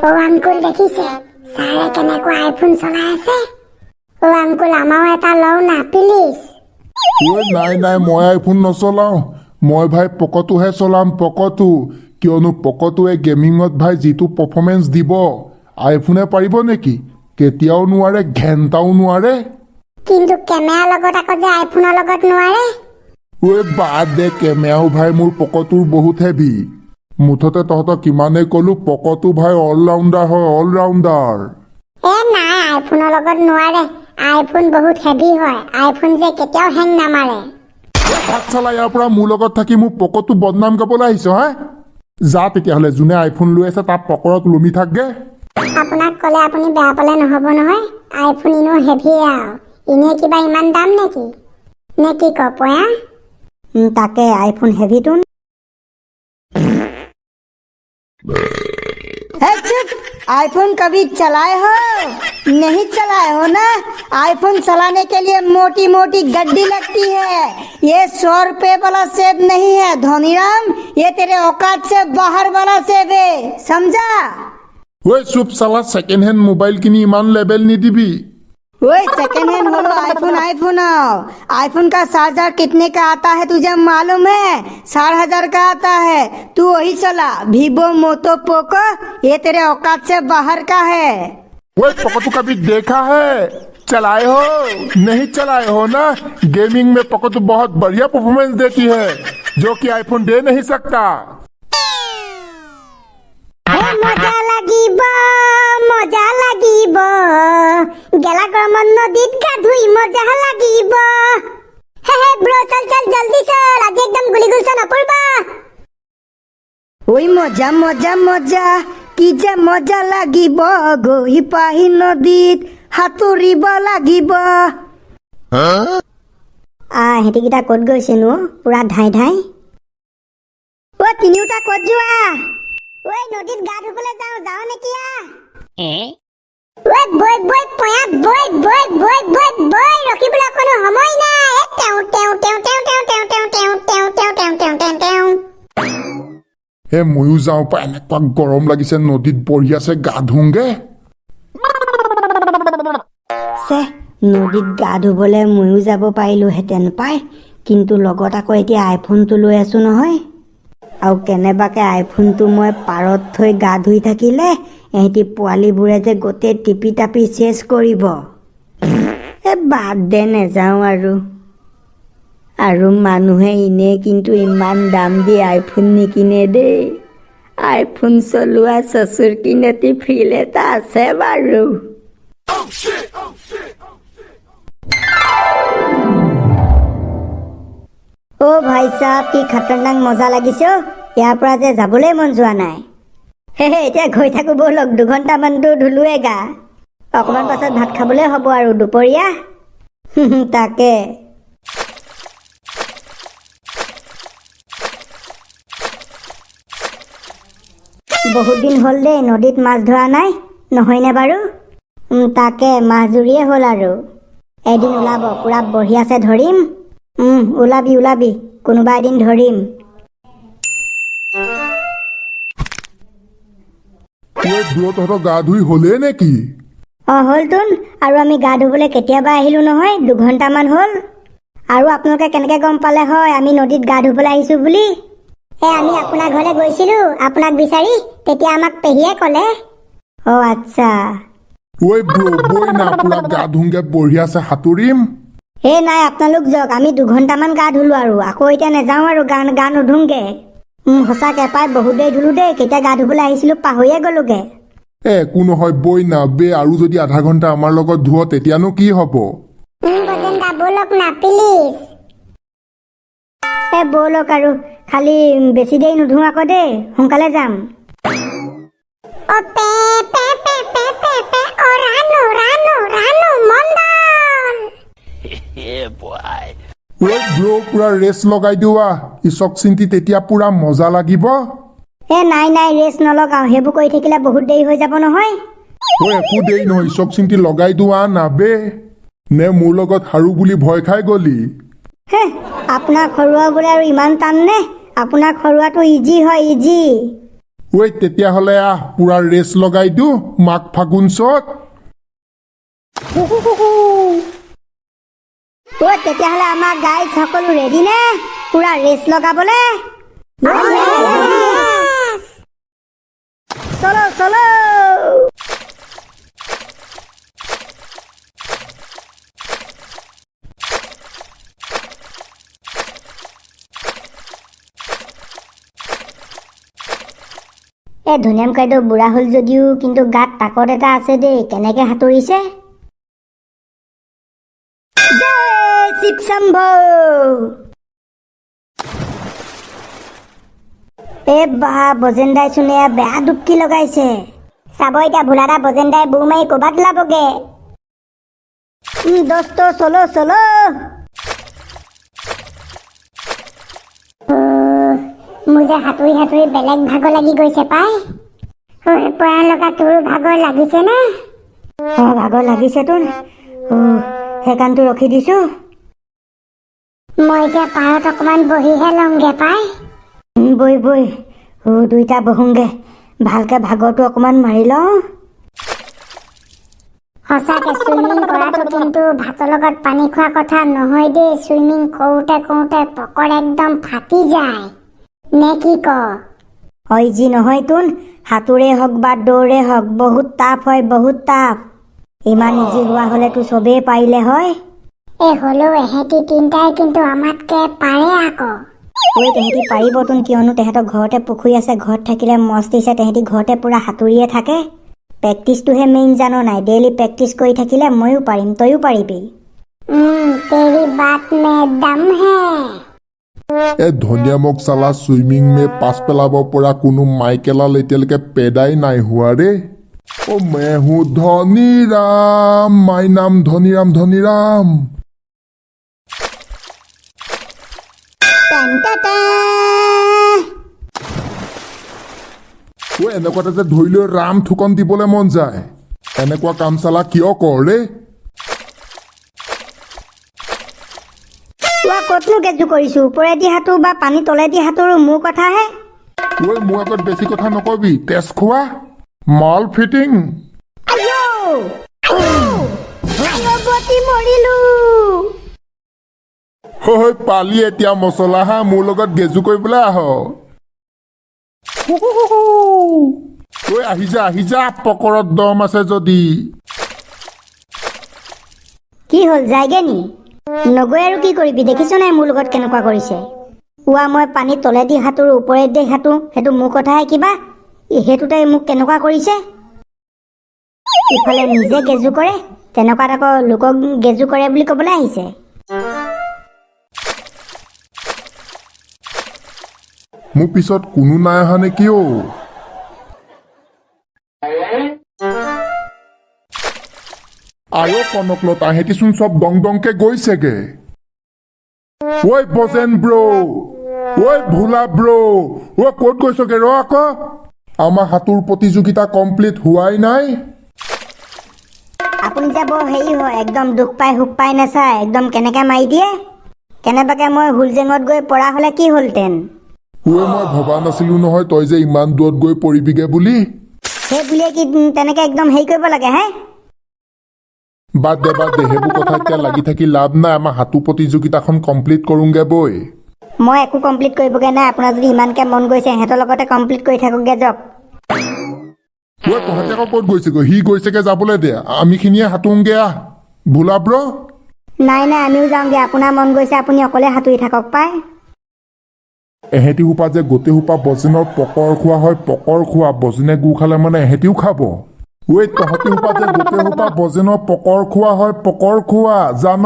অ' uncle, দেখিছে ছাৰে কেনেকুৱা আইফোন চলাই আছে? অ' আংকুল, আমাৰো এটা লওঁ না, প্লিজ। ঐ, নাই নাই, মই আইফোন নচলাওঁ। মই ভাই পকটোহে চলাম, পকটো। কিয়নো পকটোৱে গেমিঙত ভাই যিটো পাৰফৰ্মেঞ্চ দিব, আইফোনে পাৰিব নেকি? কেতিয়াও নোৱাৰে, ঘেণ্টাও নোৱাৰে। কিন্তু কেমেৰাৰ লগত আকৌ যে আইফোনৰ লগত নোৱাৰে। ঐ, বাদ দে, কেমেৰাও ভাই মোৰ পকটোৰ বহুত হেভি। মুঠতে তহঁতক কিমানেই ক'লো, পকটো ভাই অলৰাউণ্ডাৰ হয়, অলৰাউণ্ডাৰ। এ নাই, আইফোনৰ লগত নোৱাৰে। আইফোন বহুত হেভি হয়। আইফোন যে কেতিয়াও হেং নামাৰে। ভাত চালা, ইয়াৰ পৰা মোৰ লগত থাকি মোৰ পকটো বদনাম গাবলৈ আহিছ হা? যা তেতিয়াহ'লে, যোনে আইফোন লৈ আছে তাৰ পকৰত লমি থাকগে। আপোনাক ক'লে আপুনি বেয়া পালে নহ'ব নহয়। আইফোন এনেও হেভিয়ে আৰু এনেই কিবা ইমান দাম নেকি? নে কি ক পয়া? তাকে, আইফোন হেভিটোন। है चुप! आईफोन कभी चलाए हो? नहीं चलाए हो ना? आईफोन चलाने के लिए मोटी मोटी गड्डी लगती है। ये 100 रुपए वाला सेब नहीं है धोनीराम, ये तेरे औकात से बाहर वाला सेब है, समझा? ঐ চুপ চালা, ছেকেণ্ড হেণ্ড মোবাইল কিনি ইমান লেবেল নিদিবি। वही सेकेंड हैंड बोलो, आईफोन आईफोन आओ। आईफोन का चार्जर कितने का आता है तुझे मालूम है? 4,000 का आता है। तू वही चला, वीवो, मोटो, पोको, ये तेरे औकात से बाहर का है। ঐ, पकटू कभी देखा है? चलाए हो? नहीं चलाए हो ना? गेमिंग में पकटू बहुत बढ़िया परफॉर्मेंस देती है, जो कि आईफोन दे नहीं सकता। হে মজা লাগিব, মজা লাগিব, গেলা গৰমত নদীত গা ধুই মজা লাগিব। হে হে ব্ৰ, চল চল, জলদি চল, আজি একদম গুলি গুলচন অপূৰ্ব। ঐ মজা মজা মজা, কি যে মজা লাগিব, গৈ পাহি নদীত সাঁতুৰিব লাগিব। সিহঁতিকেইটা ক'ত গৈছেনো পুৰা ধাই ধাই? অ' তিনিওটা ক'ত যোৱা? ঐ, নদীত গা ধুবলৈ যাওঁ, যাওঁ নেকি? আহ ঐ, বৈ বৈ পয়া, বৈ বৈ বৈ বৈ বৈ, ৰখিবলৈ অকণো সময় নাই। এ, তেওঁ তেওঁ তেওঁ তেওঁ তেওঁ তেওঁ তেওঁ তেওঁ তেওঁ তেওঁ তেওঁ তেওঁ তেওঁ তেওঁ। হে, ময়ো যাওঁ পাই, এনেকুৱা গৰম লাগিছে, নদীত বঢ়িয়াছে গা ধুওঁগে। চে, নদীত গা ধুবলৈ ময়ো যাব পাৰিলোহেঁতেন পাই। কিন্তু লগত আকৌ এতিয়া আইফোনটো লৈ আছোঁ নহয়। আৰু কেনেবাকৈ আইফোনটো মই পাৰত থৈ গা ধুই থাকিলে এহেঁতি পোৱালিবোৰে যে গোটেই টিপি টাপি চেচ কৰিব। এ বাদ দে, নেযাওঁ আৰু। আৰু মানুহে এনেই কিন্তু ইমান দাম দি আইফোন নিকিনে দেই। আইফোন চলোৱা চচুৰ কিনতি ফিল এটা আছে বাৰু। অ' ভাই চাব, কি খাতৰনাক মজা লাগিছে অ'। ইয়াৰ পৰা যে যাবলৈ মন যোৱা নাই। হে এতিয়া গৈ থাকো ব'লক, 2 ঘণ্টামানতো ধুলোৱে গা। অকণমান পাছত ভাত খাবলৈ হ'ব আৰু দুপৰীয়া। তাকে। বহুত দিন হ'ল দেই নদীত মাছ ধৰা নাই, নহয়নে বাৰু? তাকে, মাছ জুৰিয়ে হ'ল আৰু। এদিন ওলাব, পুৰা বঢ়িয়াছে ধৰিম। ওলাবি ওলাবি, কোনোবা এদিন ধৰিম। ঐ ব্ৰ, তহঁতৰ গা ধুই হ'লেই নেকি? অঁ, হ'লতোন আৰু। আমি গা ধুবলৈ কেতিয়াবা আহিলোঁ নহয়, 2 ঘণ্টামান হ'ল। আৰু আপোনালোকে কেনেকৈ গম পালে হয় আমি নদীত গা ধুবলৈ আহিছোঁ বুলি? এ, আমি আপোনাৰ ঘৰলৈ গৈছিলো আপোনাক বিচাৰি, তেতিয়া আমাক পেহীয়ে ক'লে। অঁ, আচ্ছা। ঐ ব্ৰ, বৈ না, পুৰা গা ধুওঁগে, বঢ়িয়াছে সাঁতুৰিম। এই নাই, আপোনালোক যাওক। আমি 2 ঘণ্টামান গা ধুলোঁ আৰু আকৌ এতিয়া নাযাওঁ আৰু গা গা নুধোংগে। সঁচাকে পাই বহুত দেৰি ধুলোঁ দেই। কেতিয়া গা ধুবলৈ আহিছিলোঁ পাহৰিয়ে গ'লোগে। এ, একো নহয়, বৈ না বে। আৰু যদি আধা ঘণ্টা আমাৰ লগত ধুৱ, তেতিয়ানো কি হ'ব? বজেন দা, ব'লক না, প্লিজ। এ ব'লক আৰু, খালি বেছি দেৰি নুধো আকৌ দেই, সোনকালে যাম। অ pay pay pay pay pay pay, অ ৰানু ৰানু ৰানু মণ্ডল। ঐ ব্ৰ, পুৰা ৰেচ লগাই দিওঁ আহ ইচক চিন্তি, তেতিয়া পুৰা মজা লাগিব। এ নাই নাই, ৰেচ নলগাওঁ। সেইবোৰ কৰি থাকিলে বহুত দেৰি হৈ যাব নহয়। ঐ, একো দেৰি নহয়, ইচক চিন্তি লগাই দিওঁ আহ না বে। নে মোৰ লগত হাৰো বুলি ভয় খাই গলি? হে, আপোনাক হৰুৱাবলৈ আৰু ইমান টান নে? আপোনাক হৰুৱাটো ইজি হয়, ইজি। ঐ তেতিয়াহ'লে আহ, পুৰা ৰেচ লগাই দিওঁ মাঘ ফাগুন চত। অ, তেতিয়াহ'লে আমাৰ গাইজ সকলো ৰেডি নে পুৰা ৰেচ লগাবলে? চলো চলো। এই ধুনীয়াম কাইদেউ বুঢ়া হ'ল যদিও কিন্তু গাত তাকত এটা আছে দেই, কেনেকে সাঁতুৰিছে। জয় শিৱ শম্ভু। এ বা, বজেন দাই চোন এয়া বেয়া ডুবকি লগাইছে। চাব এতিয়া ভোলাদা, বজেন দাই বুৰ মাৰি ক'ৰবাত ওলাবগে। দোস্ত, চলো চলো। মোৰ যে সাঁতুৰি সাঁতুৰি বেলেগ ভাগৰ লাগি গৈছে পাই। ঐ, পয়াৰ লগা, তোৰো ভাগৰ লাগিছে নে? অ, ভাগৰ লাগিছে তোন। অ, সেইকাৰণেতো ৰখি দিছো। মই এতিয়া পাৰত অকণমান বহিহে লওঁগে পাই। বৈ বৈ। অ, দুইটা বহোংগে, ভালকে ভাগৰটো অকণমান মাৰি লওঁ। সঁচাকে চুইমিং কৰাটো কিন্তু ভাতৰ লগত পানী খোৱা কথা নহয় দেই। চুইমিং কৰোঁতে কৰোঁতে পকৰ একদম ফাটি যায়, নে কি ক? হয় যি নহয় তোন, সাঁতোৰেই হওক বা দৌৰে হওক, বহুত টাফ হয়, বহুত টাফ। ইমান ইজি হোৱা হ'লেতো চবেই পাৰিলে হয়। এই হ'লেও এহেঁতি তিনিটাই কিন্তু আমাতকে পাৰে আকৌ। ঐ, তেহেঁতি পাৰিবতোন, কিয়নো তেহেঁতৰ ঘৰতে পুখুৰী আছে। ঘৰত থাকিলে মস্তিছে, তেহেঁতি ঘৰতে পুৰা সাঁতুৰিয়ে থাকে। প্ৰেক্টিচটোহে মেইন, জান নাই? ডেইলি প্ৰেক্টিচ কৰি থাকিলে ময়ো পাৰিম, তয়ো পাৰিবি। तेरी बात में दम है। এ ধনিয়ামক চালা চুইমিং মে পাছ পেলাব পৰা কোনো মাইকেলাল এতিয়ালৈকে পেদাই নাই হোৱা ৰে। অ, मैं हूँ ধনীৰাম, মাই নাম ধনীৰাম, ধনীৰাম। টেন টা। অ, এনেকুৱাতে যে ধৰি লৈ ৰাম থুকন দিবলৈ মন যায়। এনেকুৱা কাম চালা কিয় কৰ ৰে? কোৱা, ক'তনো গেজু কৰিছো? ওপৰেদি সাঁতোৰ বা পানী তলেদি সাঁতোৰো, মোৰ কথাহে। ঐ, মোৰ আগত বেছি কথা নকবি, তেজ খোৱা মাল ফিটিং। আইঅ আইঅ, বতি মৰিলো। হৈ পালি এতিয়া মচলা হা, মোৰ লগত গেজু কৰিবলৈ আহ। ঐ, আহি যা, আহি যা, পকৰত দম আছে যদি। কি হ'ল, যায়গে নি? নগৈ আৰু কি কৰিবি? দেখিছ নাই মোৰ লগত কেনেকুৱা কৰিছে? ওৱা, মই পানী তলেদি সাঁতোৰো, ওপৰেদি সাঁতোৰো, সেইটো মোৰ কথাহে কিবা? সেইটোতে মোক কেনেকুৱা কৰিছে। ইফালে নিজে গেজু কৰে, তেনেকুৱাত আকৌ লোকক গেজু কৰে বুলি ক'বলৈ আহিছে। মোৰ পিছত কোনো নাই অহা নেকি? অ, আয় কনকলতা, সেহেঁতিচোন চব দং দংকে গৈছেগে। ঐ বজেন ব্ৰ, ঐ ভোলা ব্ৰ, ঐ ক'ত গৈছগে? ৰ আকৌ, আমাৰ সাঁতোৰ প্ৰতিযোগিতা কমপ্লিট হোৱাই নাই। আপুনি যে বৰ হেৰি হয়, একদম দুখ পাই সুখ পাই নাচায়, একদম কেনেকে মাৰি দিয়ে। কেনেবাকে মই হুলজেঙত গৈ পৰা হ'লে কি হ'লহেঁতেন? ঐ, মই ভবা নাছিলো নহয় তই যে ইমান দূৰত গৈ পৰিবিগে বুলি। সেই বুলিয়ে কি তেনেকে একদম হেৰি কৰিব লাগে হে? বাদ দে, বাদ দে, সেইবোৰ কথা এতিয়া লাগি থাকি লাভ নাই। আমাৰ সাঁতোৰ প্ৰতিযোগিতাখন কমপ্লিট কৰোঁগে বৈ। মই একো কমপ্লিট কৰিবগৈ নাই। আপোনাৰ যদি ইমানকে মন গৈছে, সিহঁতৰ লগতে কমপ্লিট কৰি থাকোঁগৈ যাওক। ঐ, তহঁতে আকৌ ক'ত গৈছেগৈ? সি গৈছেগে, যাবলৈ দে, আমিখিনিয়ে সাঁতোংগে আহ, ভোলা ব্ৰ। নাই নাই, আমিও যাওঁগৈ। আপোনাৰ মন গৈছে, আপুনি অকলে সাঁতুৰি থাকক পাই। এহেঁতি সোপা যে গোটেই সোপা বজেনৰ পকৰ খোৱা হয়, পকৰ খোৱা। বজেনে গু খালে মানে এহেঁতিও খাব। ঐ, তহঁতি সোপা যে গোটেই সোপা বজেনৰ পকৰ খোৱা হয়, পকৰ খোৱা, জান?